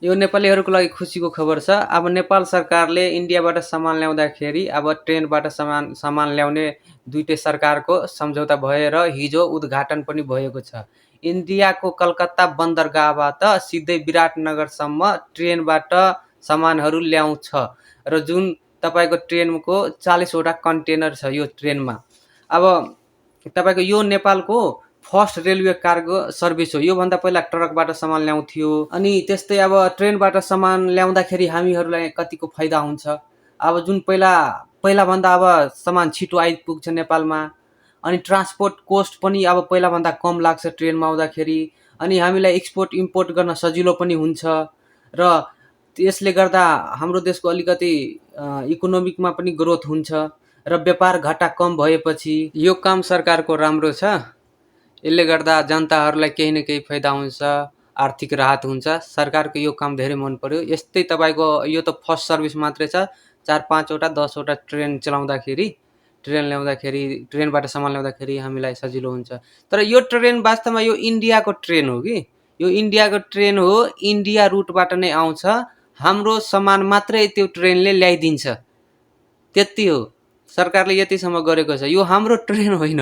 यो नेपालीहरूको लागि खुसीको खबर छ। अब नेपाल सरकारले इन्डियाबाट सामान ल्याउँदाखेरि अब ट्रेनबाट सामान ल्याउने दुईटै सरकारको सम्झौता भएर हिजो उद्घाटन पनि भएको छ। इन्डियाको कलकत्ता बन्दरगाहबाट सिधै विराटनगरसम्म ट्रेनबाट सामानहरू ल्याउँछ र जुन तपाईँको ट्रेनको 40वटा कन्टेनर छ यो ट्रेनमा। अब तपाईँको यो नेपालको फर्स्ट रेलवे कार्गो सर्भिस हो। योभन्दा पहिला ट्रकबाट सामान ल्याउँथ्यो। अनि त्यस्तै अब ट्रेनबाट सामान ल्याउँदाखेरि हामीहरूलाई कतिको फाइदा हुन्छ। अब जुन पहिलाभन्दा अब सामान छिटो आइपुग्छ नेपालमा। अनि ट्रान्सपोर्ट कोस्ट पनि अब पहिलाभन्दा कम लाग्छ ट्रेनमा आउँदाखेरि। अनि हामीलाई एक्सपोर्ट इम्पोर्ट गर्न सजिलो पनि हुन्छ र यसले गर्दा हाम्रो देशको अलिकति इकोनोमिकमा पनि ग्रोथ हुन्छ र व्यापार घाटा कम भएपछि यो काम सरकारको राम्रो छ। यसले गर्दा जनताहरूलाई केही न केही फाइदा हुन्छ, आर्थिक राहत हुन्छ। सरकारको यो काम धेरै मन पर्यो। यस्तै तपाईँको यो त फर्स्ट सर्भिस मात्रै छ। 4-5वटा 10वटा ट्रेन ल्याउँदाखेरि ट्रेनबाट सामान ल्याउँदाखेरि हामीलाई सजिलो हुन्छ। तर यो ट्रेन वास्तवमा यो इन्डियाको ट्रेन हो कि यो इन्डियाको ट्रेन हो। इन्डिया रुटबाट नै आउँछ। हाम्रो सामान मात्रै त्यो ट्रेनले ल्याइदिन्छ, त्यति हो। सरकारले यतिसम्म गरेको छ। यो हाम्रो ट्रेन होइन।